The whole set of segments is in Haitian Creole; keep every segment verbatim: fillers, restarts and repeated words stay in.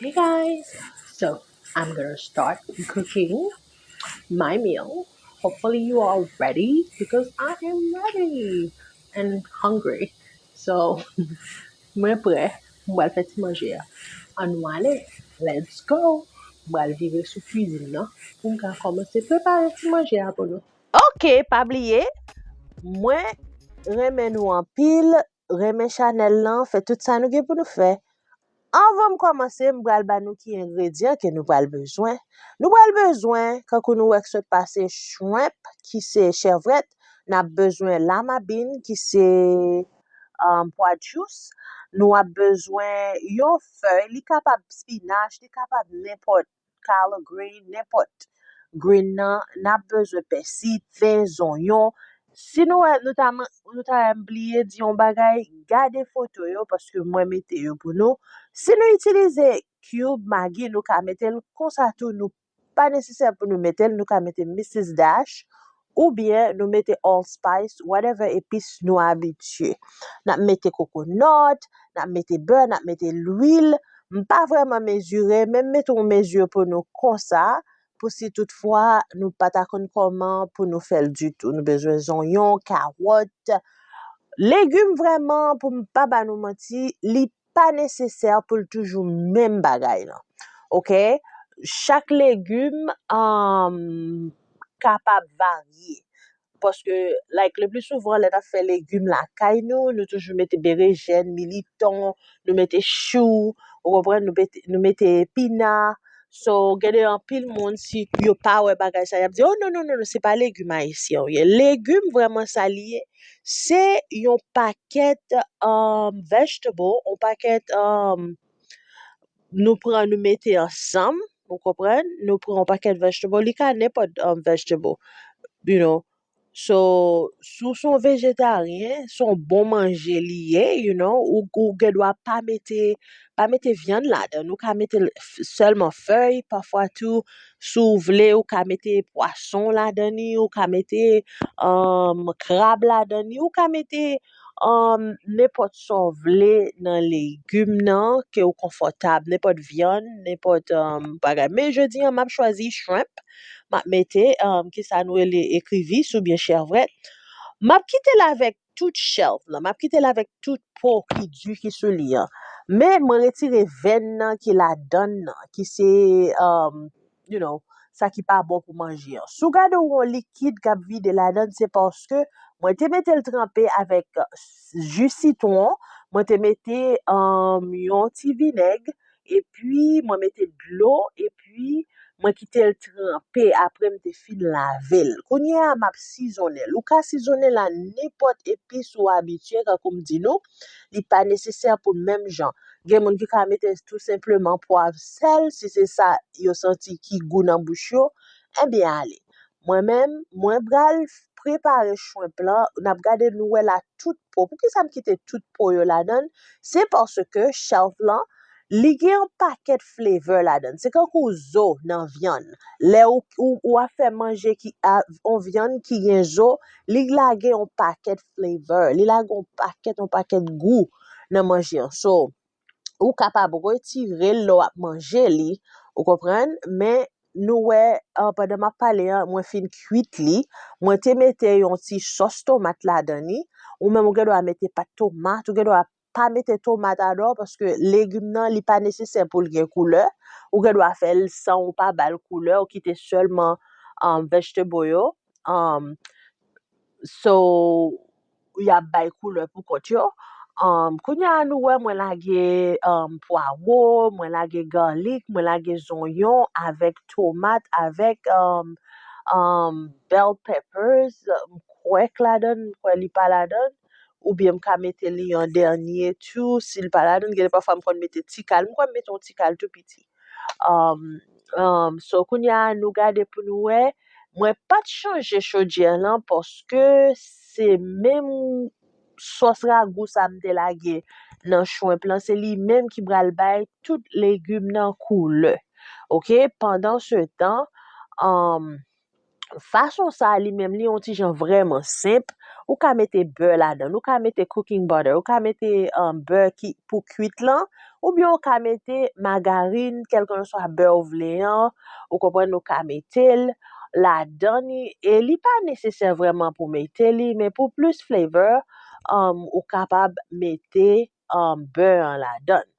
Hey guys, so I'm gonna start cooking my meal. Hopefully you are ready because I am ready and hungry. So, mwen prè, m pral fè ti manje a. Ann nou ale, let's go! M pral vire sou kwizin nan pou m ka kòmanse prepare ti manje a pou nou. Ok, pa bliye, mwen renmen nou anpil, renmen chanèl lan, fè tout sa nou gen pou nou fè. Anvan m kòmanse, m pral ba nou ki engredyan ke nou pral bezwen. Nou pral bezwen, kankou nou wè k sot pase, shrimp, ki se chèvrèt, n ap bezwen lama bean, ki se um, pwa dous, nou ap bezwen yon fèy, li kapab spinach, li kapab nenpòt collard green, nenpòt green nan, n ap bezwen pèsi, ten, zonyon. Si nou wè nou ta, nou ta bliye di yon bagay, gade foto yo paske mwen mete yo pou nou. Si nou itilize cube Maggi, nou ka mete l konsa tou, nou pa nesesè pou nou mete l, nou ka mete Missus Dash, oubyen nou mete allspice, whatever epis nou abitye. N ap mete kokonòt, n ap mete bè, n ap mete lwil. M pa vrèman mezire, men m mete yon mezi pou nou konsa, pou si toutfwa nou pa ta konn kòman pou nou fè l ditou. Nou bezwen zonyon, kawòt, legim vrèman, pou m pa ba nou manti, li pa nesesè pou l toujou menm bagay lan. Ok? Chak legim um, kapab varye. Paske, like, le pli souvan, lè n ap fè legim lakay nou, nou toujou mete berejèn, militon, nou mete chou, ou konprann, nou mete, nou mete epina. So, gen de anpil moun, si yo pa wè bagay sa, y ap di, oh, non, non, non, non, se pa legim ayisyen ou ye. Legim, vrèman, sa li ye, se yon pakèt um, vegetable, yon pakèt um, nou pran, nou mete ansanm, ou konprann? Nou pran yon pakèt vegetable, li ka nenpòt um, vegetable, you know. So, si w se yon vejetaryen, se yon bon manje li ye, you know, ou, ou gen dwa pa mete, pa mete vyann ladan, ou ka mete l f- sèlman fèy, pafwa tou, si w vle, ou ka mete pwason ladan li, ou ka mete um, krab ladan li, ou ka mete um, nenpòt sa w vle nan legim nan, ke w konfòtab, nenpòt vyann, nenpòt um, bagay. Men jodi an, m ap chwazi shrimp, m ap mete, um, kisa nou rele ekrivis oubyen chèvrèt. M ap kite l avèk tout shell lan, m ap kite l avèk tout po ki di ki sou li an. Men mwen retire venn nan ki ladan l nan, ki se, um, you know, sa ki pa bon pou manje an. Si w gade w yon likid k ap vide ladan l, se paske mwen te mete l tranpe avèk ji sitwon, mwen te mete um, yon ti vinèg, epi mwen mete dlo, epi mwen kite l tranpe apre m te fin lave l. Kounye a, m ap sizonnen l. Ou ka sizonnen l a nenpòt epis ou abitye, tankou m di nou, li pa nesesè pou l menm jan. Gen moun ki ka mete tou senpleman pwav, sèl, si se sa yo santi ki gou nan bouch yo, ebyen ale. Mwen menm, mwen pral prepare shrimp lan, n ap gade nou wè la tout po. Poukisa m kite tout po yo ladan l? Se paske shell lan, li gen yon pakèt flavor ladan l. Se kankou zo nan vyann. Lè ou, ou, ou ap fè manje ki a, yon vyann ki gen zo, li lage yon pakèt flavor. Li lage yon pakèt, yon pakèt gou nan manje an. So, ou kapab retire l lè w ap manje li, ou konprann? Men nou wè, uh, pandan m ap pale an, mwen fin kwit li. Mwen te mete yon ti sòs tomat ladan li. Ou menm ou gen dwa mete pat tomat, ou gen dwa pa mete tomat atò, paske legim nan, li pa nesesè pou l gen koulè. Ou gen dwa fè l san ou pa ba l koulè, ou kite sèlman um, vegetable yo. Um, so, y ap bay koulè pou kont yo. Um, kounye a, nou wè mwen lage um, pwawo, mwen lage garlic, mwen lage zonyon avèk tomat, avèk um, um, bell peppers, m kwè k ladan, m kwè li pa ladan, oubyen m ka mete li an dènye tou, si l pa ladan, gen de pafwa m konn mete ti kal, m kwè m mete yon ti kal tou piti. Um, um, so, kounye a, nou gade pou nou wè. Mwen pa t chanje chodyè lan paske se menm sòs ragou sa m te lage nan shrimp lan, se li menm ki pral bay tout legim nan koulè. Ok, pandan se tan, um, fason sa li menm li yon ti jan vrèman senp. Ou ka mete bè ladan l, ou ka mete cooking butter, ou ka mete, um, bè ki pou kwit lan, oubyen ou ka mete magarin, kèlkanswa bè ou vle an, ou konprann, ou ka mete l ladan li, e li pa nesesè vrèman pou mete li, men pou plis flavor, um, ou kapab mete, um, bè an ladan l.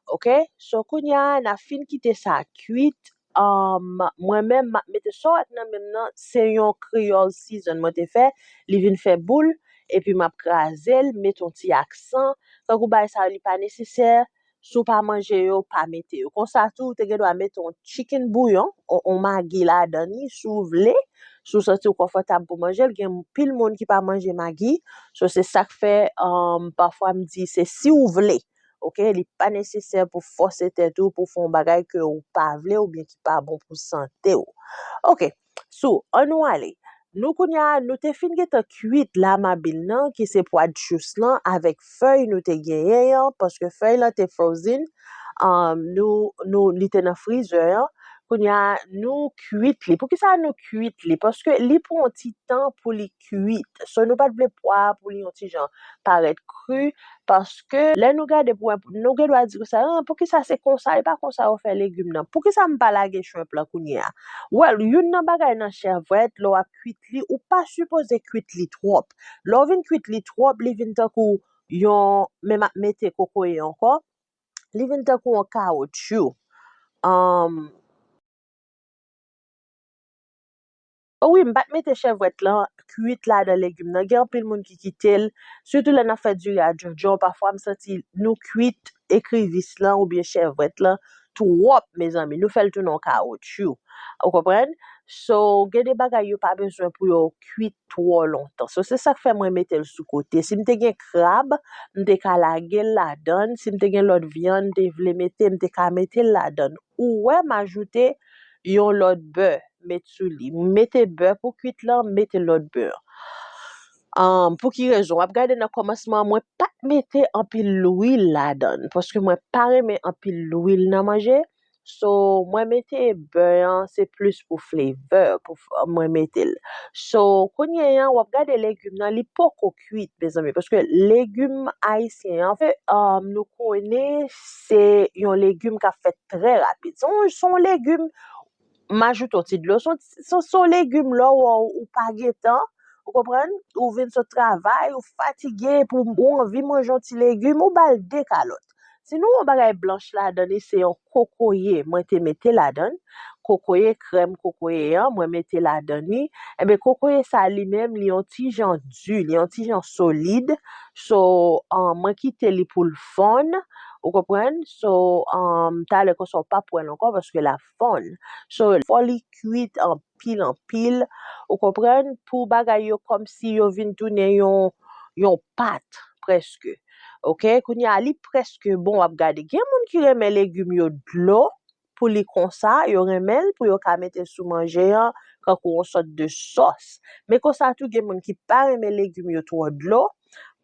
Ok? So, kounye a, n ap fin kite sa kwit. Um, mwen menm, m ap mete sa w wè nan men m nan, se yon Creole season mwen te fè. Li vin fè boul, epi m ap kraze l, mete yon ti aksan. Tankou bagay sa yo, li pa nesesè. Si w pa manje yo, pa mete yo. Konsa tou, ou te gen dwa mete yon chicken bouillon, yon, yon magi ladan li, si w vle. Si w santi w konfòtab pou manje l, gen pil moun ki pa manje magi. So, se sa k fè, um, pafwa m di se si w vle. Ok, li pa nesesè pou fòse tèt ou pou fè yon bagay ke ou pa vle oubyen ki pa bon pou sante w. Ok, so, ann nou ale. Nou kounye a, nou te fin gentan kwit lamabil nan, ki se pwa de chous lan, avèk fèy nou te genyen an, paske fèy lan te frozen, um, nou, nou, li te nan freezer an. Kounye a, nou kwit li. Poukisa nou kwit li? Paske li pran yon ti tan pou li kwit. So, nou pa t vle pwa a pou li yon ti jan parèt kri, paske lè nou gade pou wè, nou gen dwa di konsa, "Ah, poukisa se konsa, e pa konsa yo fè legim nan? Poukisa m pa lage shrimp lan kounye a?" Well, youn nan bagay nan chèvwèt, lè w ap kwit li, ou pa sipoze kwit li twòp. Lè w vin kwit li twòp, li vin tankou yon, men m ap mete kokoye ankò, li vin tankou yon kawotchou. Um, Oh wi, m pa t mete chèvwèt lan kwit ladan legim nan. Gen anpil moun ki kite l, sitou lè n ap fè diri a djondjon. Pafwa, m santi nou kwit ekrivis lan oubyen chèvwèt lan twòp, mezanmi. Nou fè l tounen yon kawotchou. Ou konprann? So, gen de bagay yo pa bezwen pou yo kwit twò lontan. So, se sa k fè mwen mete l sou kote. Si m te gen krab, m te ka lage l ladan l. Si m te gen lòt vyann m te vle mete, m te ka mete l ladan l. Ou wè m ajoute yon lòt bè, met sou li. M mete bè pou kwit lan, m mete lòt bè. Um, pou ki rezon? W ap gade nan kòmansman an, mwen pa t mete anpil lwil ladan l, paske mwen pa renmen anpil lwil nan manje. So, mwen mete bè an, se plis pou flavor, pou f-, mwen mete l. So, kounye a, w ap gade legim nan, li poko kwit, mezanmi, paske legim ayisyen an, um, nou konnen se yon legim k ap fèt trè rapid. Se yon, se yon legim, m ajoute yon ti dlo, se yon, se, se yon legim lè w wè w pa gen tan, ou konprann? Ou vin sot travay, ou fatige, pou ou anvi manje yon ti legim, ou ba l de kalòt. Si nou wè yon bagay blanch ladan li, se yon kokoye mwen te mete ladan l. Kokoye, krèm kokoye an, mwen mete ladan li. Enben, kokoye sa li menm, li yon ti jan di, li yon ti jan solid. So, um, mwen kite li pou l fonn, ou konprann? So, um, talè konsa w p ap wè l ankò paske l ap fonn. So, fò li kwit anpil, anpil, ou konprann? Pou bagay yo kòmsi yo vin tounen yon, yon pat, prèske. Ok? Kounye a, li prèske bon, w ap gade. Gen moun ki renmen legim yo dlo, pou li konsa, yo renmen l pou yo ka mete l sou manje an, kankou yon sòt de sòs. Men konsa tou, gen moun ki pa renmen legim yo twò dlo.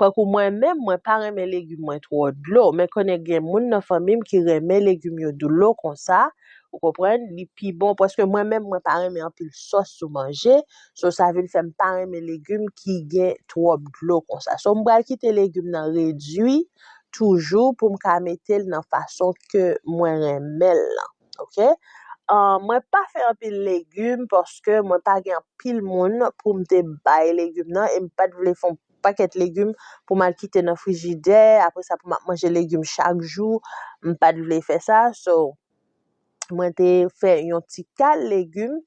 Kankou mwen menm, mwen pa renmen legim mwen twò dlo. Men konnen gen moun nan fanmi m ki renmen legim yo dlo konsa. Ou konprann? Li pi bon, paske mwen menm, mwen pa renmen anpil sòs sou manje. So, sa vin fè m pa renmen legim ki gen twòp dlo konsa. So, m pral kite legim nan redui toujou pou m ka mete l nan fason ke mwen renmen l lan. Ok? Ah, mwen pa fè anpil legim paske mwen pa gen anpil moun pou m te bay legim nan e m pa t vle fè yon pakèt legim pou m al kite nan frijidè, apre sa pou m ap manje legim chak jou, m pa t vle fè sa. So, mwen te fè yon ti kal legim.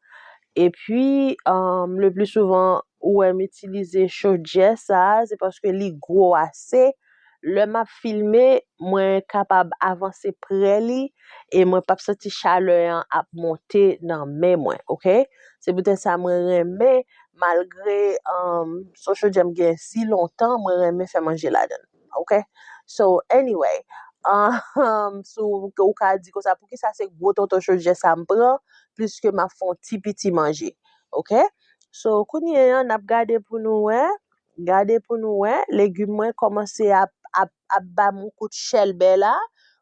Epi, um, le pli souvan, ou wè m itilize chodyè sa a, se paske li gwo ase. Lè m ap filme, mwen kapab avanse prè li e mwen p ap santi chalè an ap monte nan men mwen, ok? Se poutèt sa mwen renmen, malgre, um, se yon chodyè m gen si lontan, mwen renmen fè manje ladan l, ok? So, anyway, um, so, ou ka di konsa, poukisa se gwo tonton chodyè sa m pran, pliske m ap fè yon ti piti manje, ok? So, kounye a, n ap gade pou nou wè, gade pou nou wè, legim mwen kòmanse ap, ap, ap ba m yon kout chèlbè la,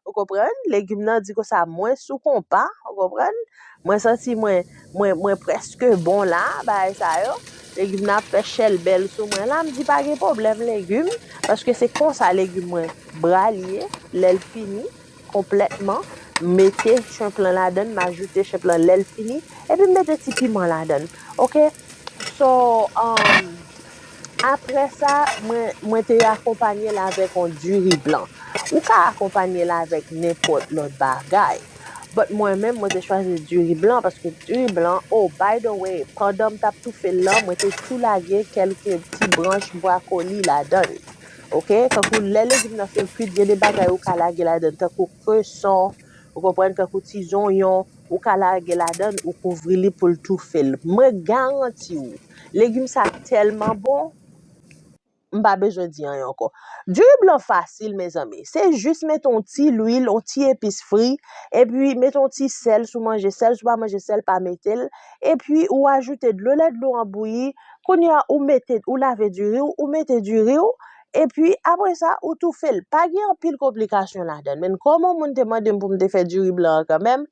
ou konprann? Legim nan di konsa, mwen sou konpa, ou konprann? Mwen santi mwen, mwen, mwen prèske bon la, bagay sa yo. legim nan ap fè chèl bèl sou mwen la, m di pa gen pwoblèm legim, paske se konsa legim mwen bral ye, lè l fini konplètman, m mete shrimp lan ladan l, m ajoute shrimp lan lè l fini, epi m mete ti piman ladan l. Oke? So, um, apre sa, mwen, mwen te akonpanye l avèk yon diri blan. Ou ka akonpanye l avèk nenpòt lòt bagay. But mwen menm, mwen te chwazi diri blan paske diri blan, oh, by the way, pandan m t ap toufe l lan, mwen te tou lage kèlke ti branch bwa koli ladan l. Oke? Tankou lè legim nan fin kwit, gen de bagay ou ka lage ladan l, tankou kreson, ou konprann, tankou ti zonyon, ou ka lage ladan l, ou kouvri li pou l toufe l. Mwen garanti w, legim sa tèlman bon, m pa bezwen di anyen ankò. Diri blan fasil, mezanmi. Se jis mete yon ti lwil, yon ti epis fri, epi mete yon ti sèl si w manje sèl, si w pa manje sèl, pa mete l. Epi ou ajoute dlo, lè dlo an bouyi, kounye a ou mete, ou lave diri w, ou mete diri w, epi apre sa, ou toufe l. Pa gen anpil konplikasyon ladan l. Men kòm yon moun te mande m pou m te fè diri blan an kanmenm,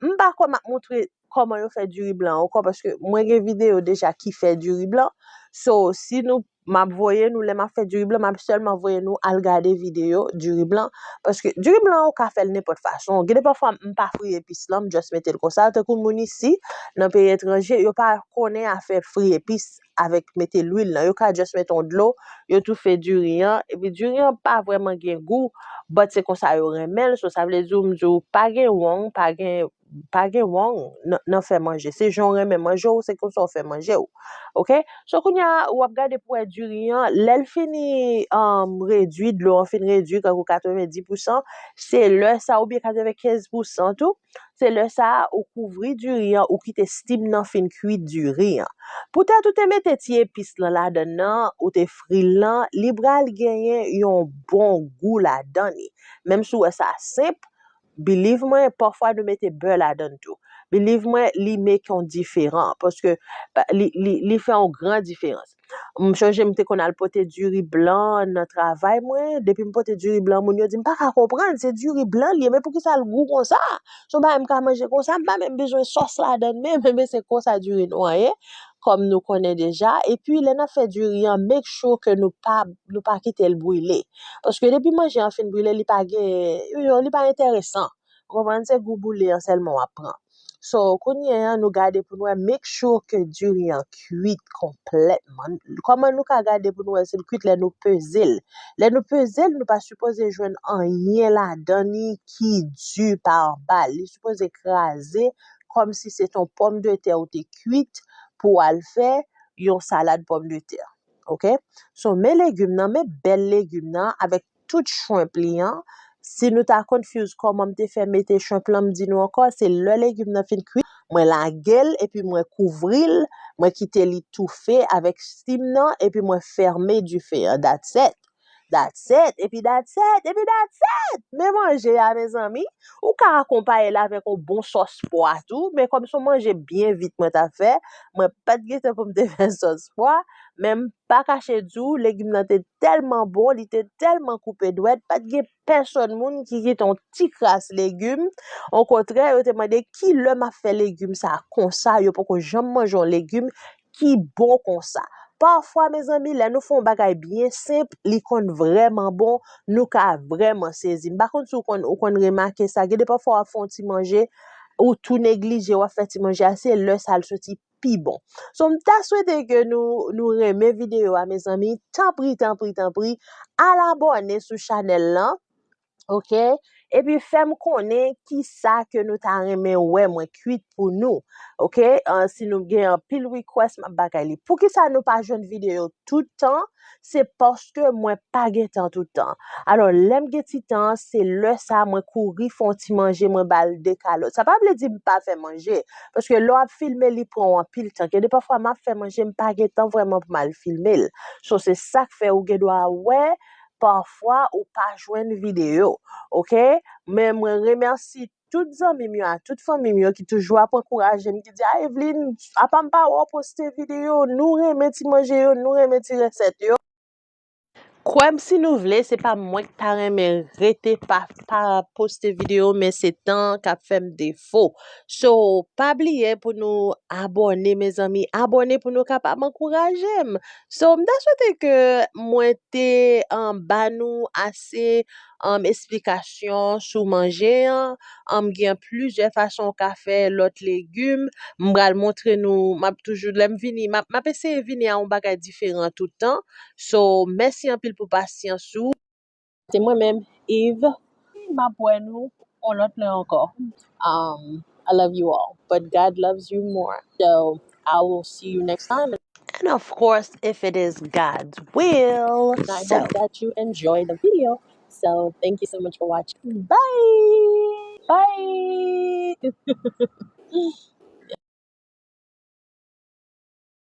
m pa kwè m ap montre kòman yo fè diri blan ankò, paske mwen gen videyo deja ki fè diri blan. So, si nou, m ap voye nou, lè m ap fè diri blan, m ap sèlman voye nou al gade videyo diri blan, paske diri blan, ou ka fè l nenpòt fason. Gen de pafwa, m pa fri epis lan, m just mete l konsa. Tankou moun isi, nan peyi etranje, yo pa konnen afè fri epis avèk mete lwil lan. Yo ka just mete yon dlo, yo toufe diri an, epi diri an pa vrèman gen gou, but se konsa yo renmen l. So, sa vle di w, m di w, pa gen wong, pa gen, pa gen wong nan, nan fè manje. Se jan w renmen manje w, se konsa w fè manje w. Oke? So, kounye a, w ap gade pou wè diri an, lè l fini, um, redui, dlo an fin redui, kankou katrevenndis pousan, se lè sa, oubyen katrevenkenz pousan tou, se lè sa a, ou kouvri diri an, ou kite steam nan fin kwi diri an. Poutèt ou te mete ti epis lan ladan nan, ou te fri l lan, li pral genyen yon bon gou ladan li. Menm si w wè sa senp, believe mwen, pafwa nou mete bè ladan l tou. Believe mwen, li make yon diferan, paske, pa, li, li, li fè yon gran diferans. M chonje m te konn al pote diri blan nan travay mwen. Depi m pote diri blan, moun yo di m pa ka konprann, se diri blan li ye, men poukisa l gou konsa? Se yon bagay m ka manje konsa, m pa menm bezwen sòs ladan l menm, men se konsa diri nou an ye. Kòm nou konnen deja, epi lè n ap fè diri an, make sure ke nou pa, nou pa kite l brile. Paske depi manje an fin brile, li pa gen, you know, li pa enteresan. Ou konprann, se gou boule an sèlman w ap pran. So, kounye a, nou gade pou n wè, make sure ke diri an kwit konplètman. Kòman nou ka gade pou n wè si l kwit? Lè nou peze l. Lè nou peze l, nou pa sipoze jwenn anyen ladan li ki di pa anba l. Li sipoze kraze kòmsi se t on pòmdetè ou te kwit pou w al fè yon salad pòmdetè. Oke? So, men legim nan, men bèl legim nan avèk tout shrimp li an. Si nou ta confuse kòman m te fè mete shrimp lan, m di nou ankò, se lè legim nan fin kwi, mwen lage l, epi mwen kouvri l, mwen kite li toufe avèk steam nan, epi mwen fèmen dife an. That's it. That's it, epi that's it, epi that's it. Men manje a, mezanmi, ou ka akonpaye l avèk yon bon sòs pwa tou, men kòm se yon manje byen vit mwen t ap fè, mwen pa t gen tan pou m te fè sòs pwa, men m pa kache di w, legim nan te tèlman bon, li te tèlman koupe dwèt, pa t gen pèsonn moun ki kite yon ti kras legim. Okontrè, yo te mande ki lè m ap fè legim sa konsa, yo poko janm manje yon legim ki bon konsa. Pafwa, mezanmi, lè nou fè yon bagay byen senp, li konn vrèman bon, nou ka vrèman sezi. M pa konn si w konn, ou konn remake sa. Gen de pafwa w ap fè yon ti manje, ou tou neglije, w ap fè ti manje a, se lè sa l soti pi bon. So, m ta swete ke nou, nou renmen videyo a, mezanmi. Tanpri, tanpri, tanpri, al abòne sou chanèl lan. Oke? Epi fè m konnen kisa ke nou ta renmen wè mwen kwit pou nou. Oke? Ah, si nou gen anpil request, m ap bagay li. Poukisa nou pa jwenn videyo tout tan? Se paske mwen pa gen tan tout tan. Alò, lè m gen ti tan an, se lè sa a mwen kouri fè yon ti manje, mwen ba l de kalòt. Sa pa vle di m pa fè manje, paske lè w ap filme, li pran w anpil tan. Gen de pafwa, m ap fè manje, m pa gen tan vrèman pou m al filme l. So, se sa k fè ou gen dwa wè pafwa ou pa jwenn videyo, oke? Men mwen remèsi tout zanmi m yo, a tout fanmi m yo ki toujou ap ankouraje m, ki di, "A, Evelyne, apa m pa wè w poste videyo, nou renmen ti manje yo, nou renmen ti resèt yo." Kwè m si nou vle, se pa mwen k ta renmen rete pa, pa poste videyo, men se tan k ap fè m defo. So, pa bliye pou nou abòne, mezanmi. Abòne pou nou kapab ankouraje m. So, m ta swete ke mwen te um, ba nou ase um, esplikasyon sou manje an. Um, gen plizyè fason w ka fè lòt legim. M pral montre nou, m ap toujou, lè m vini, m ap, m ap eseye vini a yon bagay diferan tout tan. So, mèsi anpil pou pasyans ou. Se mwen menm, Eve. M ap wè nou yon lòt lè ankò. Um, I love you all, but God loves you more. So, I will see you next time. And of course, if it is God's will. And I hope that you enjoy the video. So, thank you so much for watching. Bye! Bye!